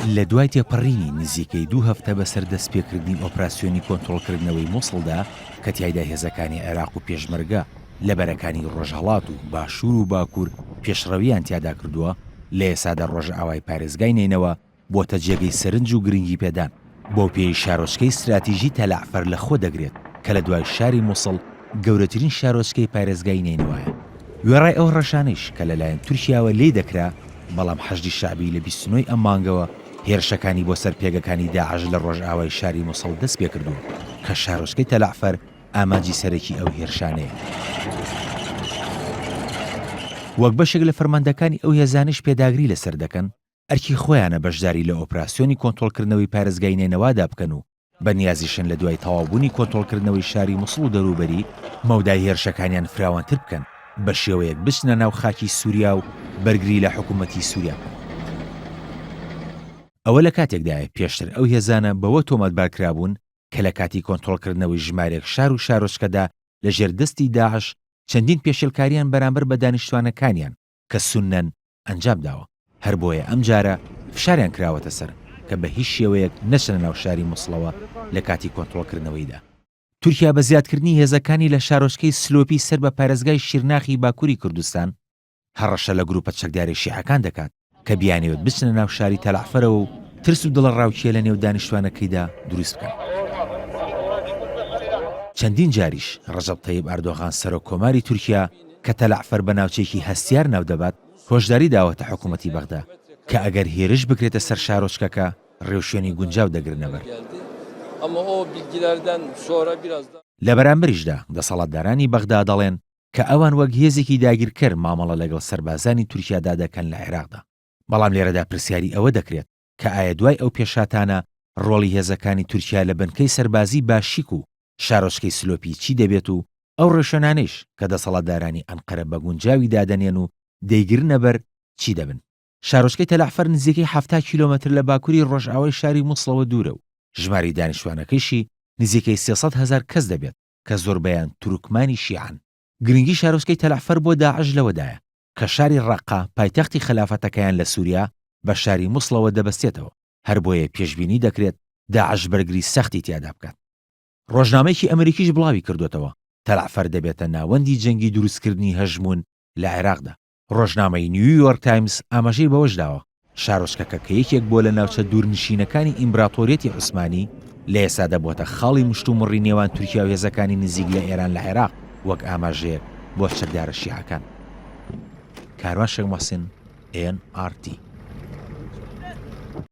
لە دوای تێپەڕینی نزیکەی دوو هەفتە بەسەر دەستپێکردنی ئۆپراسیۆنی کۆنترۆڵکردنەوەی موسڵدا کە تیایدا هێزەکانی عێراق و پێشمەرگە لە بەرەکانی ڕۆژهەڵات و باشوور و باکوور پێشڕەوییان تیادا کردووە، لە ئێستادا ڕۆژئاوای پارێزگای نەینەوا بۆتە جێگەی سەرنج و گرنگیپێدان، بەوپێیەی شارۆچکەی ستراتیژی تەلەعفەر لەخۆ دەگرێت کە لە دوای شاری موسڵ گەورەترین شارۆچکەی پارێزگای نەینەوایە. وێڕای ئەو هەڕەشانەیش کە لەلایەن تورکیاوە لێی دەکرا، بەڵام حەشدی شەعبی لە 29 ی ئەم مانگەوە هێرشەکانی بۆ سەر پێگەکانی داعش لە ڕۆژئاوای شاری موسڵ دەستپێکردووە کە شارۆچکەی تەلەعفەر ئامانجی سەرەکی ئەو هێرشانەیە. وەک بەشێک لە فەرماندەکانی ئەو هێزانەیش پێداگری لەسەر دەکەن، ئەرکی خۆیانە بەشداری لە ئۆپراسیۆنی کۆنترۆڵکردنەوەی پارێزگای نەینەوادا بکەن و بەنیازیشن لە دوای تەواوبوونی کۆنترۆڵکردنەوەی شاری موسڵ و دەوروبەری، مەودای هێرشەکانیان فراوانتر بکەن، بە شێوەیەک بچنە ناو خاکی سووریا و بەرگری لە حکوومەتی سووریا بکەن. ئەوە لە کاتێکدایە پێشتر ئەو هێزانە بەوە تۆمەتبار کرابوون کە لە کاتی کۆنترۆڵکردنەوەی ژمارێک شار و شارۆچکەدا لە ژێر دەستی داعش چەندین پێشێلکارییان بەرامبەر بە دانیشتوانەکانیان کە سوننەن ئەنجام داوە، هەر بۆیە ئەمجارە فشاریان کراوەتە سەر کە بە هیچ شێوەیەک نەچنە ناو شاری موسڵەوە لە کاتی کۆنترۆڵکردنەوەیدا. تورکیا بە زیادکردنی هێزەکانی لە شارۆچکەی سلۆپی سەر بە پارێزگای شیرناخی باکوری کوردستان، هەڕەشە لە گروپە چەکدارە شیعەکان دەکات کە بیانەوێت بچنە ناو شاری تەلەعفەرەوە و ترس و دڵەڕاوکێ لە نێو دانیشتوانەکەیدا دروست بکەن. چەندین جاریش ڕەجەب تەیب ئەردۆغان سەرۆک کۆماری تورکیا کە تەلەعفەر بە ناوچەیەکی هەستیار ناودەبات، هۆشداری داوەتە حکوومەتی بەغدا کە ئەگەر هێرش بکرێتە سەر شارۆچکەکە، ڕێوشوێنی گونجاو دەگرنەبەر. لە بەرامبەریشدا دەسەڵاتدارانی بەغدا دەڵێن کە ئەوان وەک هێزێکی داگیرکەر مامەڵە لەگەڵ سەربازانی تورکیادا دەکەن لە عێراقدا. بەڵام لێرەدا پرسیاری ئەوە دەکرێت کە ئایا دوای ئەو پێشهاتانە ڕۆڵی هێزەکانی تورکیا لە بنکەی سەربازیی باشیک و شارۆچکەی سلۆپی چی دەبێت و ئەو ڕێوشوێنانەیش کە دەسەڵاتدارانی ئەنقەرە بە گونجاوی دادەنێن و دەیگرنە بەر چی دەبن؟ شارۆچکەی تەلەعفەر نزیکەی 70 کیلۆمەتر لە باکوری ڕۆژئاوای شاری موسڵەوە دوورە و ژمارەی دانیشتوانەکەیشی نزیکەی 300 هەزار کەس دەبێت کە زۆربەیان تورکمانی شیعەن. گرنگی شارۆچکەی تەلەعفەر بۆ داعش لەوەدایە کە شاری ڕەققە پایتەختی خەلافەتەکەیان لە سوریا بە شاری موسڵەوە دەبەستێتەوە، هەربۆیە پێشبینی دەکرێت داعش بەرگری سەختی تیادا بکات. ڕۆژنامەیەکی ئەمریکیش بڵاوی کردۆتەوە، تەلەعفەر دەبێتە ناوەندی جەنگی دروستکردنی هەژموون لە عێراقدا. ڕۆژنامەی نیویۆرک تایمز ئاماژەی بەوەشداوە، شارۆچکەکە کە یەکێک بووە لە ناوچە دوورنشینەکانی ئیمبراتۆریەتی عوسمانی، لە ئێستادا بووەتە خاڵی مشتومڕی نێوان تورکیا و هێزەکانی نزیک لە ئێران لە عێراق وەک ئاماژەیەک بۆ چەکدارە شیعەکان. کاروان شێخ موحسین، ئێن ئاڕ تی.